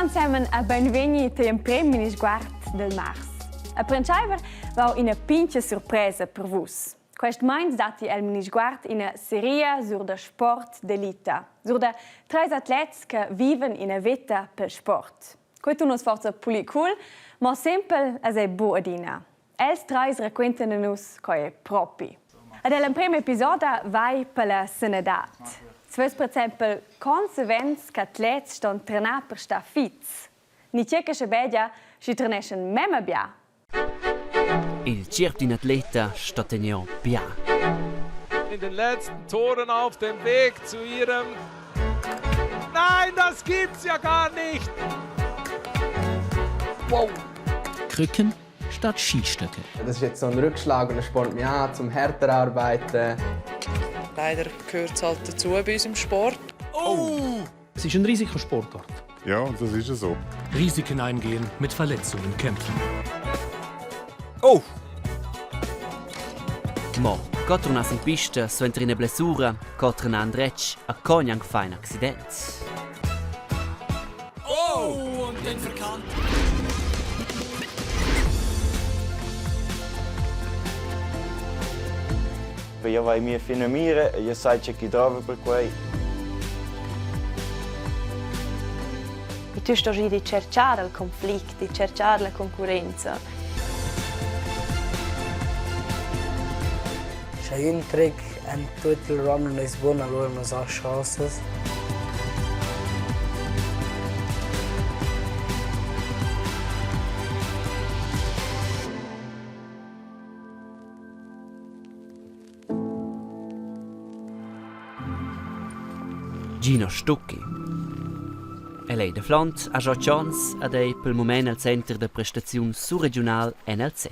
ensemen a beinvegni tier emprem minisguard del mars. A prentscheiver vau ina pintga surpresa per vus. Quest meins datti el minisguard ina seria sur da sport d'elita, sur da treis atlets che viven ina veta pel sport. Quei tuna forsa puli cool, ma sempel es ei bu adina. Els treis raquintan a nus co ei propi. Ed ell'emprema episoda vai per la sanadad. Svess per exempel consequents che atlets ston trenar per star fits. Ni tge che schabegia, schi treneschan memma bia. Il tgierp d'in atleta sto tener bia. In den letzten Toren auf dem Weg zu ihrem Nein, das gibt's ja gar nicht! Wow! Krücken statt Skistöcke. Das ist jetzt so ein Rückschlag und das spornt mich an, zum härter arbeiten. Leider gehört es halt dazu bei uns im Sport. Oh! Es ist ein Risikosportart. Ja, das ist es so. Risiken eingehen, mit Verletzungen kämpfen. Oh! Mo, co turnar sin pista suenter ina blessura, co trenar endretg a co gnanc far in accident. Oh, und den verkannt. Io vai mia fina mira e io sai che chi drova per quei. E tu sto di cercare il conflict, di cercare la concorrenza. Sche ün tric en tut il rom nun es bun, alura nu s'ha chansas. Gino Stucki. El ei da Flond, ha già tschonts ed ei pel mument al center da prestaziun surregiunal NLZ.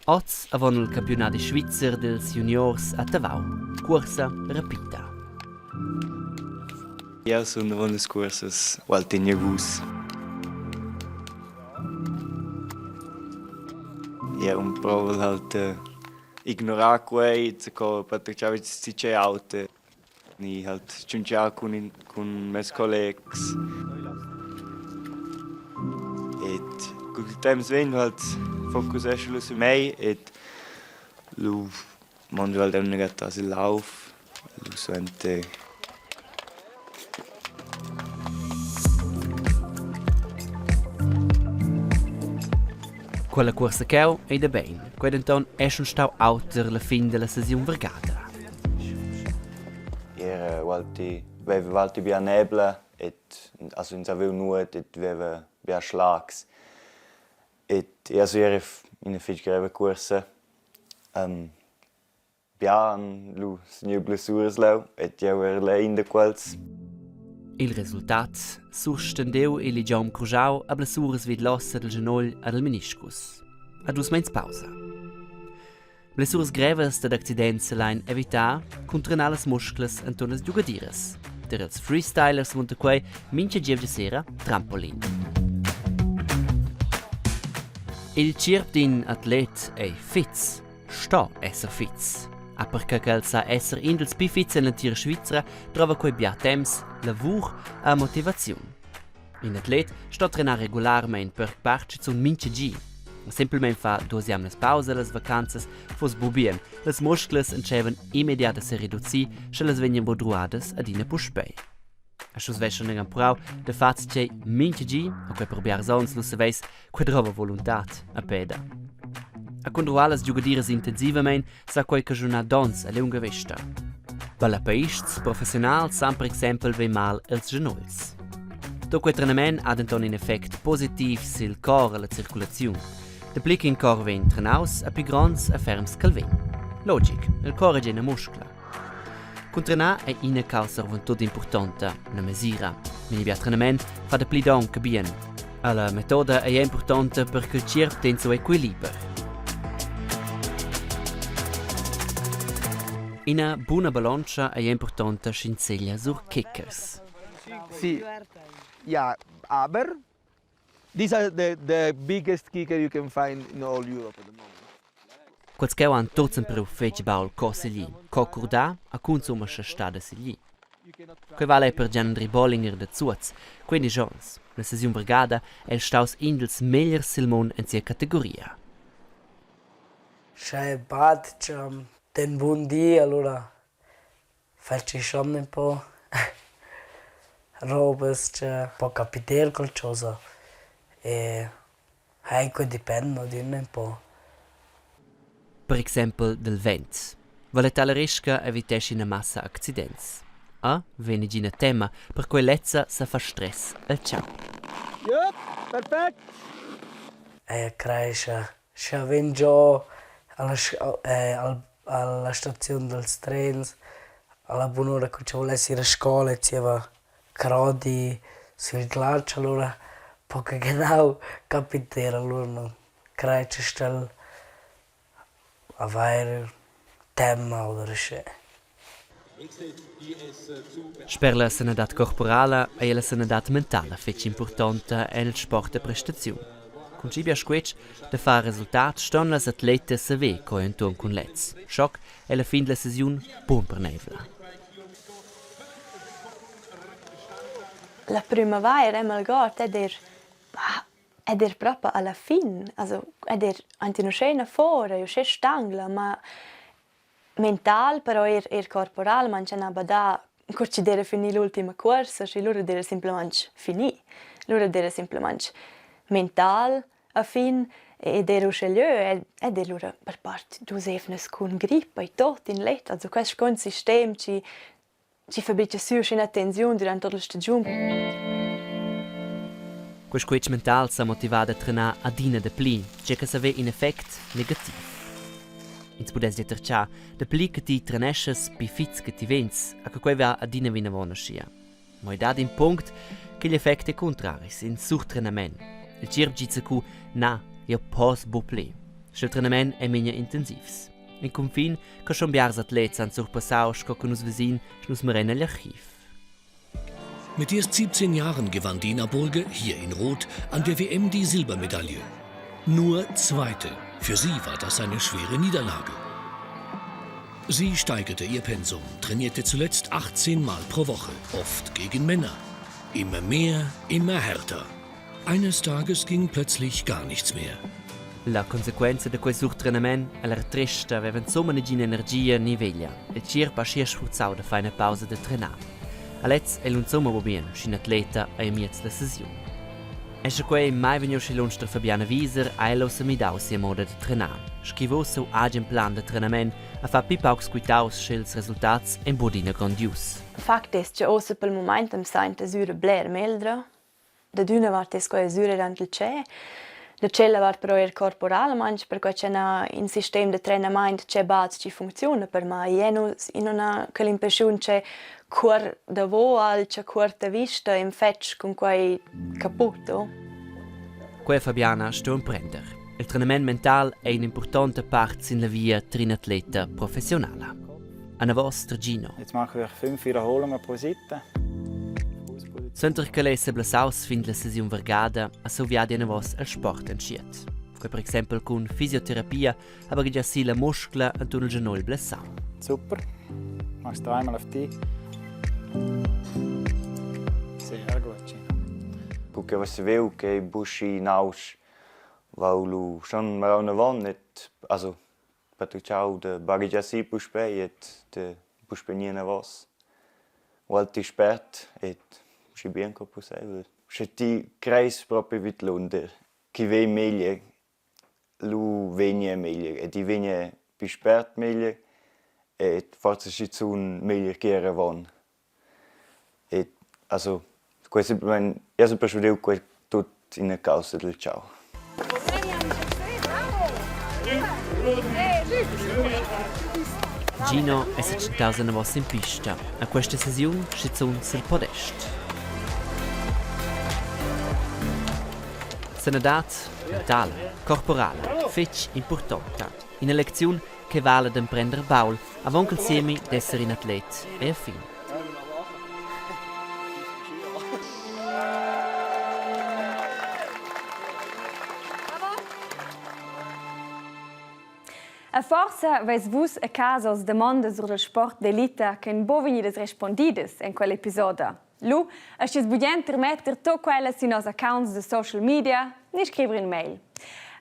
Oz avon il campiunadi svizzer dils juniors a Tavau. Cuorsa rapida. Jeu sun avon las cuorsas ualti nervus. Jeu emprovel halt ignorar quei, zaco patratgar tgei auter ni halt tschuncar cun in cun mes collegs. Ed cul temps vegn halt focuseschel lu su mei ed lu mondel halt aunc atras il lauf. Lu suenter Quella cuorsa cheu ei da bein, quei denton ei schon stau auter la fin dalla sesiun vargada. Era ualti veva ualti bia nebla ed also ins haveva nuot ed veva bia schlags. Ed also era ina fetg greva cuorsa. Bia han lu teniu blessuras leu ed jeu era in da quels. Il resultat surstendeu il ligiom cruschau a blessuras vid l'ossa dil schenugl ed il meniscus. A dus meins pausa. Blessuras grevas dad accidents selain evitar cun trenar las musclas enturn las giugadiras. Per ils freestylers munta quei mintga gievgia sera trampolin. Il tgierp d'in atlet ei fits. Sto esser fits. A perche ch'el sa esser in dals pli fits en l'entira Svizra, drova quei bia temps, lavur e motivaziun. In atlet sto trenar regularmein per part schizun mintga gi. Semplmein fa duas jamnas pausa las vacanzas fuss bu bien. Las musclas entscheivan immediat a sereducir, sch'ellas vegnan budruadas adina puspei. A sch'us veschan empruau da far tgei mintga gi, o quei per biars onns, lu saveis, quei drova voluntad a peda. A condruar las giugadiras intensivamein sa quei caschunar donns a liunga vesta. Ballapeists professionals san per exempel vei mal els genugls. Tut quei trenament ha denton in effect positiv sil cor e la circulaziun. Dapli ch'in cor vegn trenaus, a pli gronds e ferms ch'el vegn. Logic, il cor ei ina muscla. Cun trenar ei ina caussa oravontut impurtonta, una mesira. Mini bia trenament fa dapli donn che bien. Alla metoda ei impurtonta per che il tgierp tegn siu equiliber. Ina buna ballontscha ei impurtonta sch'ins seglia sur kickers. Sì, ja, aber these are the biggest kicker you can find in all Europe at the moment. Quels cheu han tuts empriu fetg baul co seglir, co curdar e cu insumma sche stada seglir. Quei vala era per Gian-Andri Bollinger da Zuoz, 15 onns. La sesiun vargada ei el staus in dils megliers sil mund en sia categoria. Sche bad ten bun di, allura fetsch schon ün po robas che po capiter qualchosa e quai dipenda adüna ün po. Per exempel dal vent. Valetà la resca evitescha ina massa accidents. A vegn negina tema, perquei lezza sa fa stress al tgau. Jep, perfect! Eir crescha scha vegn giò alla alla staziun dals trens alla bunura cu cha vuless ir a scoula e zieva crodi sül glatsch alura po que genau capiter alura nu craj cha stel avair temma oder uschè. Sper la sanadad corporala ei la sanadad mentala fetg impurtonta en il sport da prestaziun. Cun schi bia squetsch da far resultats ston las atletas saver co entuorn cun lez. Schoc ei la fin dalla sesiun buenperneivla. La prümavaira m'algord ed eir ed eir propa alla fin, also ed eir aint in uschè üna fora, uschè stangla, ma Mental però eir eir corporal mancha na badà cur chi d'eira finì l'ultima cuorsa, schi lura d'eira simplamaing finì. Lura d'eira simplamaing mental a fin ed eir uschè lö ed eir lura per part duos eivnas cun grippa e tot in let. Also quest sco ün sistem chi chi fa bricha sü uschè üna tensiun durant tuot la stagiun. Quei squetsch mental sa motivar da trenar adina dapli, tgei che sa ver in effect negativ. Ins pudess dir tertschar, dapli che ti treneschas, pli fits che ti vegns, a che quei va adina vinavon aschia. Mo ei dat in punct ch'igl effect è cuntraris, in surtrenament. Il tgierp gi zacu, na, jeu pos buc pli, sch'il trenament ei memia intensivs. In cunfin che schon biars atlets han surpassau sco che nus vesin, sche nus mirein egl archiv. Mit erst 17 Jahren gewann Dina Burger, hier in Rot, an der WM die Silbermedaille. Nur Zweite. Für sie war das eine schwere Niederlage. Sie steigerte ihr Pensum, trainierte zuletzt 18 Mal pro Woche, oft gegen Männer. Immer mehr, immer härter. Eines Tages ging plötzlich gar nichts mehr. La consequenza da quei surtrenament ella era tresta, aveva insomma negina energia ni veglia. Il tgierp ha aschia sfurzau da far ina pausa da trenar. A lez ei lu insomma buc bien, sch'in atleta ei amiez la sesiun. E sche quei ei mai vegniu schi lunsch da Fabiana Wieser, ha ella ussa midau sia moda da trenar. Scrivo siu agen plan da trenament e fa pli paucs quitaus sch'ils resultats ein buc adina grondius. Fakt es cha uossa pel mumaint am sainta sü bler meglra. Dad üna vart es quai sür dürant il tschè, da tschella vart però eir corporalmaing, perquai ch'eu n'ha ün sistem da trenamaint che baz chi funcziuna per mai. Eu nu i nun ha quell'impreschiun che cuor davo alch a cuorta vista e'm fetsch cun quai caput, o. Quei Fabiana sto emprender. Il trenament mental ei in'impurtonta part sin la via per in'atleta professionala. Anavos Gino. Jetzt machen wir fünf Wiederholungen pro Seite. Suenter ch'el ei seblessaus fin la sesiun vargada ha siu viadi anavos el sport entschiet. Quei per exempel cun fisioterapia ha baghegià si la muscla enturn il genugl blessau. Super. Machst dreimal auf die. Sehr gut, Gino. Cu che savevo che buschi nausch vau lu schon marau avon et also patrucciau da baghegiar si puspei et da puspei gnir anavos ualti spert et schi bien co pusseivel. Sche ti creis propi vidlunder ch'i vegn meglier, lu vegn ei meglier ed i vegn pli spert meglier ed forsa schizun meglier che era avon. Ed also quei semplamein jeu sun perschuadiu quei tut ina caussa dil tgau. Gino è setschentaus anavos sin pista, a questa sesiun schizun sil podest. Sanadad mentala, corporala, fetg impurtonta. Ina lecziun che vala d'emprender baul avon ch'el siemi d'esser in atlet è a fin. E forsa veis vus a casa oz damondas sur dal sport d'elita ch'ein buc vegnidas respondidas en quell'episoda. Lu astgas bugen termetter tut quellas sin nos accounts da social media ni scriver in mail.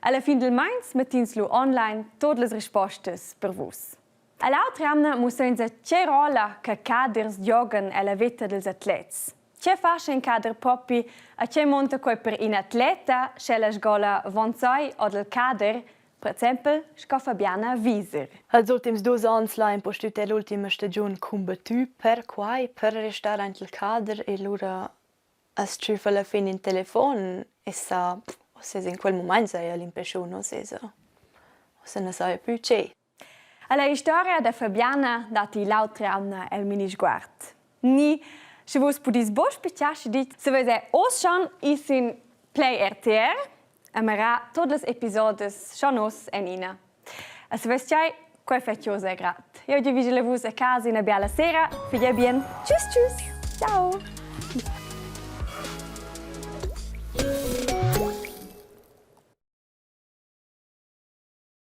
Alla fin del meins mettins lu online tot las rispostas per vus. All'autra jamna musseins a tgei rolla che caders giogan ella veta dils atlets. Tge fa in cader propi e tgei munta quei per in atleta, sch'ella sgola vonzei o dal cader, per exempel sco Fabiana Wieser? Els ultims duos ons l'ha impustüt eir l'ultima stagiun cumbattü per quai, per restar aint il cader e lura as tschüffa alla fin in telefon e sa, uossa es in quel mumaint saja l'impreschiun, uossa esa, uossa na saja plü che. Alla historia da Fabiana datti l'autra jamna el Minisguard. Ni sche vus pudis buc spitgar schi ditg, saveis er oz schon ir sin Play RTR e mirar tut las episodas schon oz en ina. E saveis tgei? Quei fetg oz è grat. Jeu giavischel a vus a casa ina biala sera. Figlia bien. Tschüss tschüss. Ciao.